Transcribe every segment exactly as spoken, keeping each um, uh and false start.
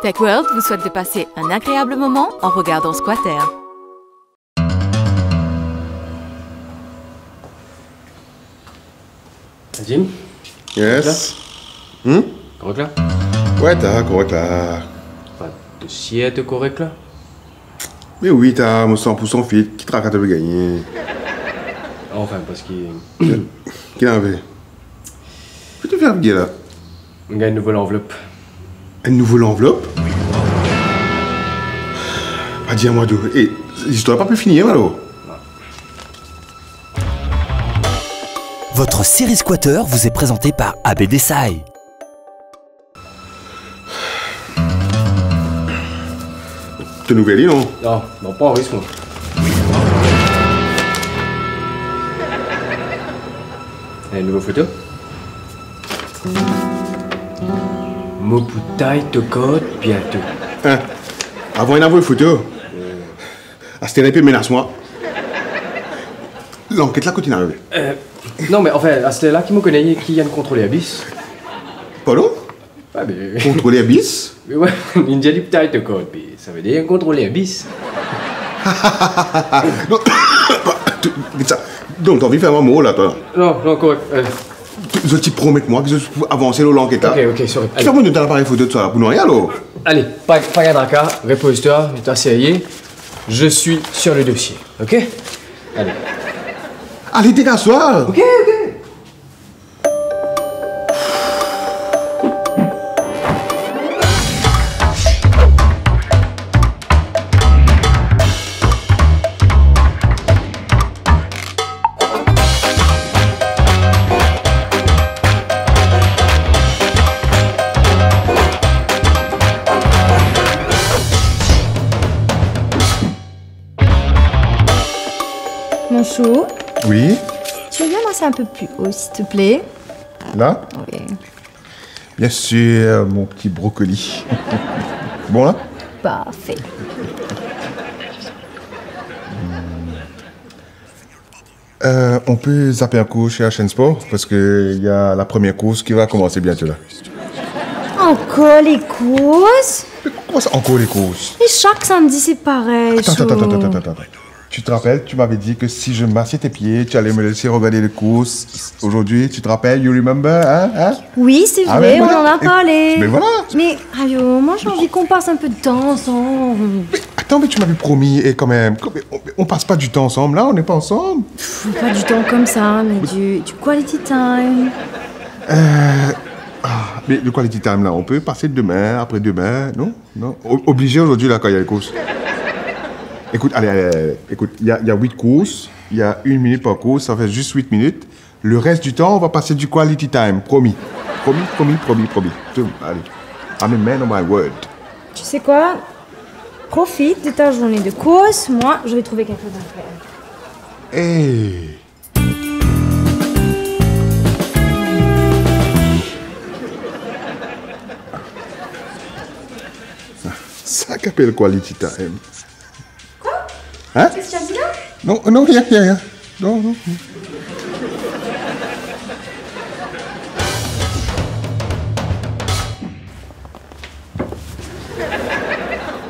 Tech World vous souhaite de passer un agréable moment en regardant Squatter. Jim? Yes. Korek la? Hmm? Korek la? Wi, ta korek la. Anfin, to sir to korek la? Me wi, ta, mo san pou san fit, ki traka to pe gagne? Anfin, parski... Ki ena ave? Ki to fer agi la? Mo gagn enn nouvo lanvlop. Enn nouvo lanvlop? Pa dir mwa, tou. E, listwar pa pe fini, hein, alor? Non. Votre série Squatter vous est présentée par A B D Sai. To nouvel li, non? Non, non, pa anregistre mwa. Enn nouvo foto. Mo pou tay to kort biento. Hein? Avan inn avoy foto. Aster la, pe menas mwa. Lanket la, kot inn arive? Euh, non, me anfin, aster la ki mo kone ki enn kontroler bis. Pardon? Ah, be... Kontroler bis? Be wi, inn dir li pou tay to kort, be savedir enn kontroler bis. Non, to, sa, donk, to anvi fer mwa mor la, twa? Non, non, korek, euh. To, zot ti promet mwa ki zot pou avanse lor lanket la. Ok, ok, sorry. Ki fer mo donn twa laparey foto, tousala pou nanye, alor? Ale, pa, pa gagn traka, repoz twa, nou ta serye. Je suis sur le dossier, ok? Ale. Ale, degaz twa! Ok, ok. Mon chou. Oui? Tu veux bien avancer un peu plus haut, s'il te plaît? Là? Oui. Bien sûr, mon petit brocoli. Bon, là? Parfait. Euh, on peut zapper un coup chez H N Sport parce que il y a la première course qui va commencer bientôt là. Encore les courses? Mais comment ça, encore les courses? Et chaque samedi, c'est pareil, Attends, attends, attends, chou. Attends, attends, attends. Tu te rappelles, tu m'avais dit que si je massais tes pieds, tu allais me laisser regarder les courses aujourd'hui. Tu te rappelles, you remember, hein, hein? Oui, c'est Ah, vrai, mais on voilà. en a Et, parlé. mais voilà. Mais, ayo, moi, j'ai envie qu'on passe un peu de temps ensemble. Mais attends, mais tu m'avais promis, et quand même, on, on passe pas du temps ensemble, là, on n'est pas ensemble. Pff, pas du temps comme ça, mais du, du quality time. Euh, ah, mais le quality time, là, on peut passer demain, après-demain, non? Non, o-, obligé aujourd'hui, là, quand il y a les courses. Écoute, allez, allez, allez, écoute, il y a, il y a huit courses, il y a une minute par course, ça fait juste huit minutes. Le reste du temps, on va passer du quality time, promis. Promis, promis, promis, promis. Tout, allez. I'm a man of my word. Tu sais quoi? Profite de ta journée de course, moi, je vais trouver quelque chose à faire. Hey. Sa ki apel quality time. Quoi? Hein? Qu'est-ce que tu as dit là? Non, non, rien, rien, rien. Non, non, non.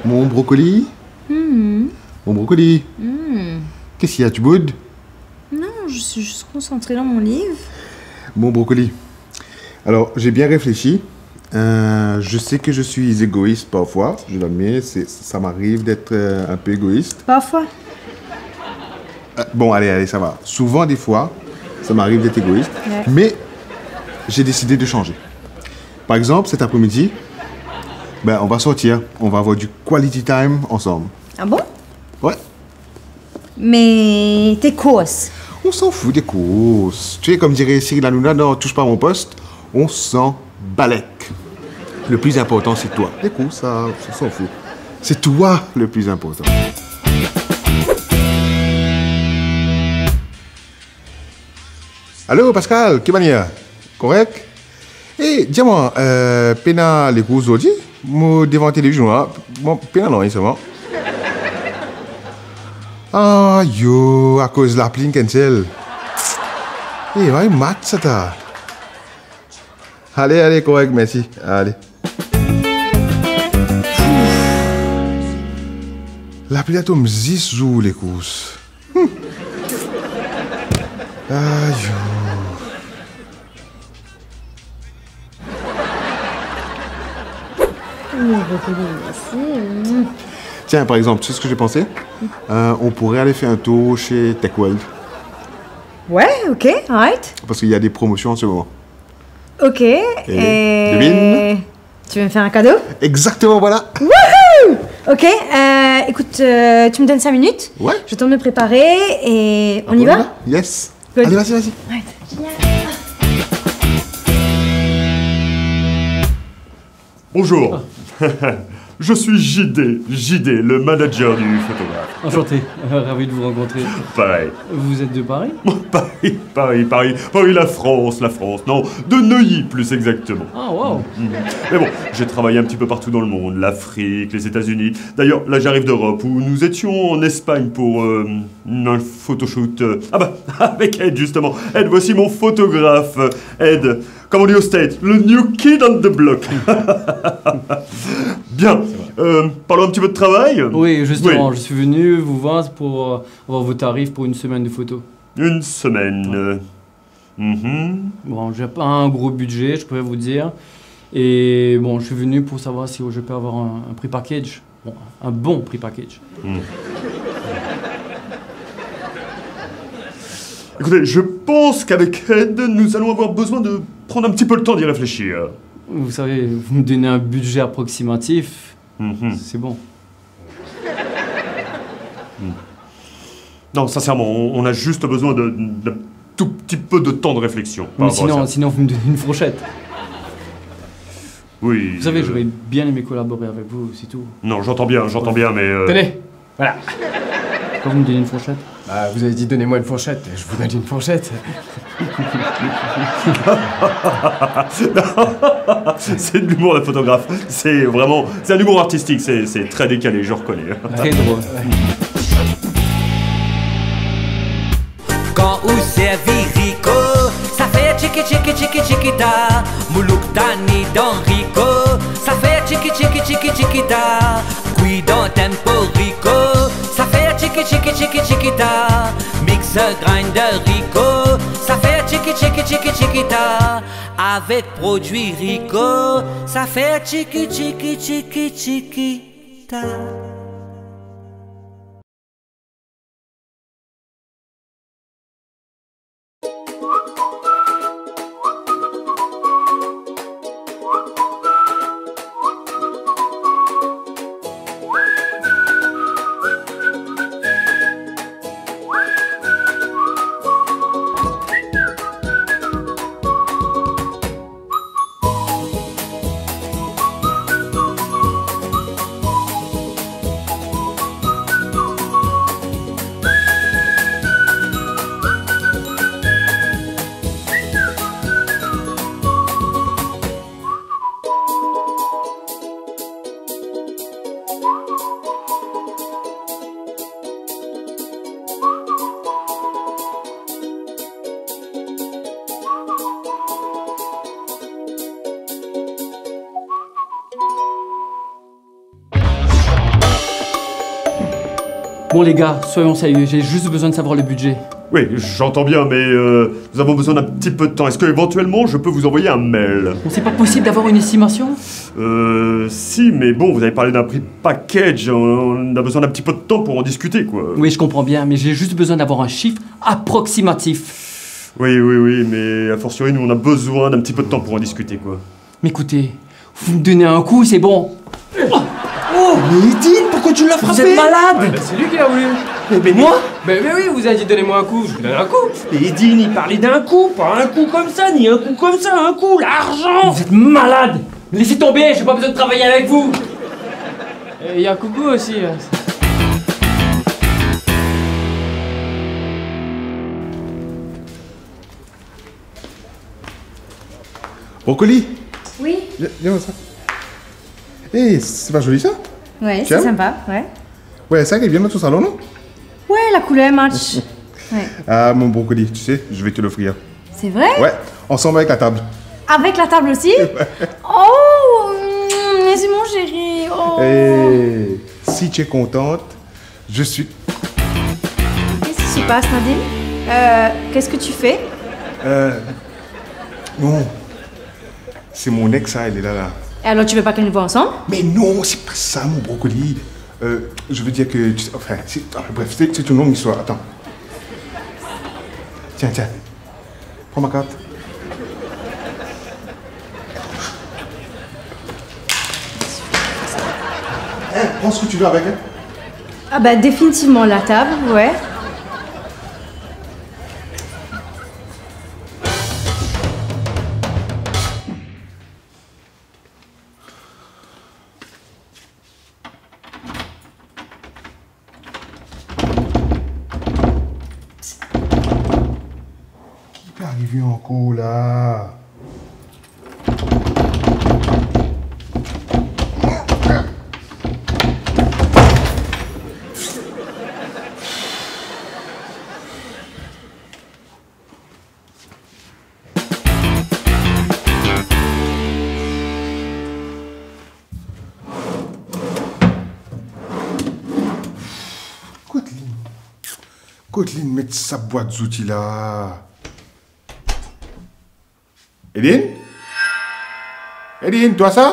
Mon brocoli. Mhm. Mon brocoli. Mhm. Qu'est-ce qu'il y a, tu boudes? Non, je suis juste concentrée dans mon livre. Mon brocoli. Alors, j'ai bien réfléchi. Euh, je sais que je suis égoïste parfois, je l'admets, c'est, ça m'arrive d'être, euh, un peu égoïste. Parfois. Euh, bon, allez, allez, ça va. Souvent, des fois, ça m'arrive d'être égoïste, Ouais. mais j'ai décidé de changer. Par exemple, cet après-midi, ben, on va sortir, on va avoir du quality time ensemble. Ah bon? Ouais. Mais tes courses? On s'en fout des courses. Tu sais, comme dirait Cyril Hanouna dans Touche pas à mon poste, on s'en balèque. Le plus important, c'est toi. Les courses, ça, on s'en fout. C'est toi le plus important. Allô, Pascal, ki manier? Korek? Eh, dir mwa, euh, pena lekour zordi? Mo devan televizion la, mo pena nanye selman. Ayo, akoz lapli inn cancel. Eh, va match sa ta. Ale, ale, korek, mersi. Ale. Lapli la tom zis zour lekous. Hmm. Ayo. Tiens, par exemple, tu sais ce que j'ai pensé ? Euh, on pourrait aller faire un tour chez Tech World. Ouais, ok, alright. Parce qu'il y a des promotions en ce moment. Ok, et, et devine. Tu veux me faire un cadeau ? Exactement, voilà. Wouhou ! Ok, euh, écoute, euh, tu me donnes cinq minutes. Ouais. Je tente de me préparer et on y va ? Yes. Good. Allez, vas-y, vas-y. Alright. Bonjour. Je suis J D, J D, le manager du photographe. Enchanté, ravi de vous rencontrer. Pareil. Vous êtes de Paris ? Paris, Paris, Paris, Paris, la France, la France. Non, de Neuilly, plus exactement. Ah, wow. Mhm. Mais bon, j'ai travaillé un petit peu partout dans le monde, l'Afrique, les États-Unis. D'ailleurs, là, j'arrive d'Europe, où nous étions en Espagne pour, euh, un photoshoot, euh, ah bah, avec Ed, justement. Ed, voici mon photographe, euh, Ed. Comme on dit aux States, le new kid on the block. Bien. C'est vrai. Euh, parlons un petit peu de travail. Oui, justement, oui. Je suis venu vous voir pour, euh, avoir vos tarifs pour une semaine de photos. Une semaine, ouais. Euh, mhm. Bon, j'ai pas un gros budget, je pourrais vous dire. Et bon, je suis venu pour savoir si je peux avoir un, un prix package. Bon, un bon prix package. Hmm. Écoutez, je pense qu'avec Ed, nous allons avoir besoin de prendre un petit peu le temps d'y réfléchir. Vous savez, vous me donnez un budget approximatif, mhm, c'est bon. Hmm. Non, sincèrement, on, on a juste besoin de, d'un tout petit peu de temps de réflexion par rapport à ça. Mais sinon, sinon, vous me donnez une fourchette. Oui, euh. Vous savez, j'aurais bien aimé collaborer avec vous, c'est tout. Non, j'entends bien, j'entends bien, mais, euh. Tenez, voilà. Pourquoi vous me donnez une fourchette ? Bah, vous avez dit, donnez-moi une fourchette, je vous donne une fourchette. C'est de l'humour, le photographe. C'est vraiment, c'est un humour artistique, c'est, c'est très décalé, je reconnais. Très drôle. Kan ou servi Rico, sa fer tchiki tchiki tchiki tchikita. Moulouk tani dan Rico, sa fer tchiki tchiki tchiki tchikita. Kwi dan tempo Rico, sa fer tchiki tchiki tchiki tchikita. Mixer grinder Rico, sa fer tchiki tchiki tchiki tchikita. Avek prodwi Rico, sa fer tchiki tchiki tchiki tchikita. Bon les gars, soyons sérieux, j'ai juste besoin de savoir le budget. Oui, j'entends bien, mais, euh, nous avons besoin d'un petit peu de temps. Est-ce que éventuellement je peux vous envoyer un mail ? Bon, c'est pas possible d'avoir une estimation ? Euh, si, mais bon, vous avez parlé d'un prix package, on, on a besoin d'un petit peu de temps pour en discuter, quoi. Oui, je comprends bien, mais j'ai juste besoin d'avoir un chiffre approximatif. Oui, oui, oui, mais a fortiori, nous, on a besoin d'un petit peu de temps pour en discuter, quoi. Mais écoutez, vous me donnez un coup, c'est bon. Oh, mais Edine, pourquoi tu l'as frappé ? Vous êtes malade. Ouais, ben, c'est lui qui l'a voulu. Mais, mais moi ? Ben, mais oui, vous avez dit, donnez-moi un coup, je vous donne un coup. Mais Edine, il parlait d'un coup, pas un coup comme ça, ni un coup comme ça, un coup, l'argent. Vous êtes malade. Laissez tomber, j'ai pas besoin de travailler avec vous. Et il y a Coucou aussi, hein. Brocoli. Oui. Viens, viens voir ça. Eh, c'est pas joli ça ? Ouais, c'est sympa, ouais. Ouais, ça qui est bien dans ton salon, non ? Ouais, la couleur match. Ouais. Ah, mon brocoli, tu sais, je vais te l'offrir. C'est vrai ? Ouais, ensemble avec la table. Avec la table aussi ? Ouais. Oh, mm, merci mon chéri. Oh. Et si tu es contente, Je suis... Qu'est-ce qui se passe, Nadim ? Euh, qu'est-ce que tu fais ? Euh, non. C'est mon ex, ça, elle est là, là. Et alors, tu veux pas qu'elle nous voie ensemble ? Mais non, c'est pas ça, mon brocoli. Euh, je veux dire que, tu sais, enfin, c'est, enfin, bref, c'est, c'est une longue histoire. Attends. Tiens, tiens. Prends ma carte. Hein, prends ce que tu veux avec, hein. Ah bah, définitivement la table, ouais. Ki pe arive ankor la? Kot linn, kot linn met sa bwat zouti la? Edine? Edine, twa sa?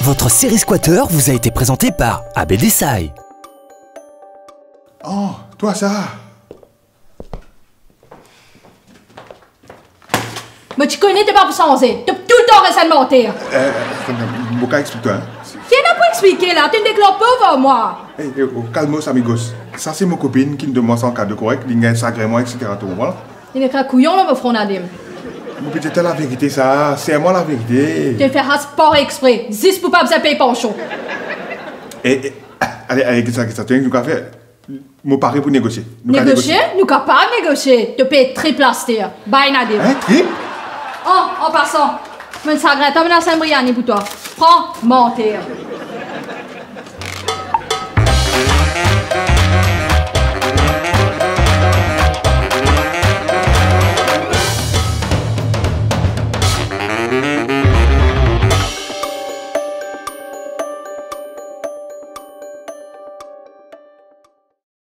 Votre série Squatter vous a été présentée par A B D Sai. Oh, twa sa? Mo ti kone to pa pou sanze. To toultan res enn manter. Eh, eh, mo kav explik twa, hein. Ki ena pou explike la? To deklar pov ar mwa. Eh, eh, oh, calmos amigos. Sa se mo kopinn ki donn mwa sa an kado, korek? Linn gagn sagrin mwa, et cetera, to konpran? Li nek kouyon lor mo fron, Nadim. Mo pe dir twa laverite sa, ser mwa laverite. To fer sa par expre, zis pou pa bizin pey pansion. Eh, eh, ale, ale, get sa, get sa, to ena ki nou kav fer? Mo pare pou negosie. Nou kav negosie? Negosie? Nou kapav negosie. To pe trip laster. Bay, Nadim. Hein, trip? Oh, an pasan, mo ena sagrin, tann mo ena sa briani pou twa. Pran, manter.